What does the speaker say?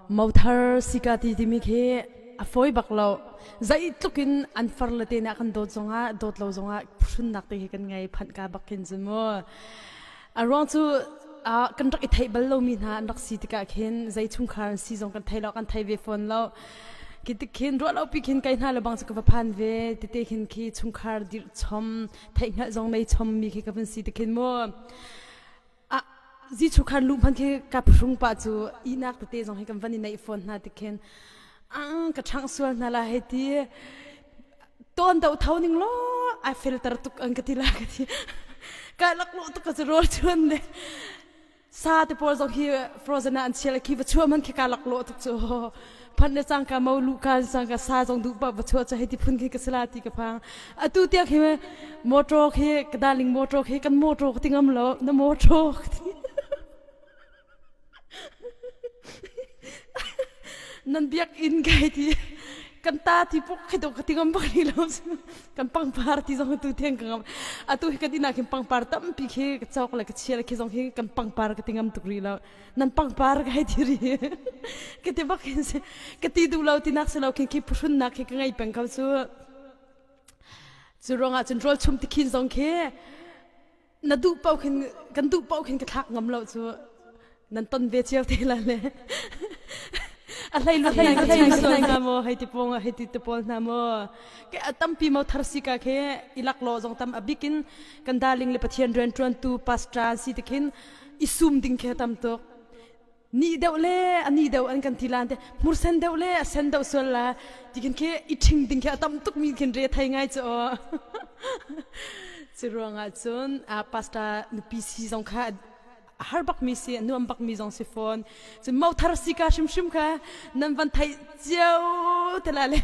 Mothar sika ti timi khi a fawi bak lo. Zeitluk in an far le te nih a kan dawt zongah dawt lo zongah phuhrunnak te hi kan ngei phanh ka bak khin cu mu. A ruang cu kan rak i theih bal lomi hna an rak si tikah khin zei chungkhar an si zong kan thei lo kan thei ve fawn lo. Khi tik khin ruah lo pi khin kai hna le bang cu ka va phan ve tete khin khi chungkhar dirh chom theihhngalh zong nei chom mi khi ka vun si tikhin mu. Ah Jesuh khan lu hman khi ka phrung pa cu ihnak tete zong hi kan van i neih fawn hna tikhin ang ka ṭhangh sual hna la hei ti tawn do tho ning law ai filter tuk an ka ti la ka ti ka lak lu tuk ka cu rawl chuan le sa te pawl zong hi frozen ah an chial khi va chuah man khi ka lak lo tuk cu Phanh le cangka mo lu ka cangka sa zong duh pa va chuah cu hei ti phun khi ka sila ti ka phang. Atu tiang khi motor khi ka darling motor khi kan motor ka ti ngam lo na motor ka ti. Nan biakinn kai ti kan ta ti puk khi to ka ti ngam bak ni lo kan pangpar ti zong tu tiang ka ngam atu hi kan inn ah khin pangpar tampi khi ka cawk le ka chia le khi zong hi kan pangpar ka ti ngam tuk rih lo nan pangpar ka hei ti ri ka ti bak hin si ka ti duh lo tinak si lo khin khi phuhrunnak khi ka ngei peng ko cu cu ruangah cun rawl chum tikhin zong khi na duh paoh khin kan duh paoh khin ka thlak ngam lo cu nan ton ve cio te la le a hlei lu hlei hlei hlei hna maw hei ti pong hei ti te pawl hna maw ke tampi mo thar si ka khe ilak lo zong tam abikin kan darling le pathian rian tuan tu pastor si te khin i sum ding khi a tam tuk. Ni deuh le a ni deuh an kan ti lan te hmursen deuh le a sen deuh sual la ti khin khi i ṭhing ding khi a tam tuk mi khin re thei ngai cu aw. Cu ruangah cun pastor nupi si zong kha a har bak mi si a nuam bak mi zong si fawn. Cun mo thar si ka hrimhrim kha nan van theih cio te la le.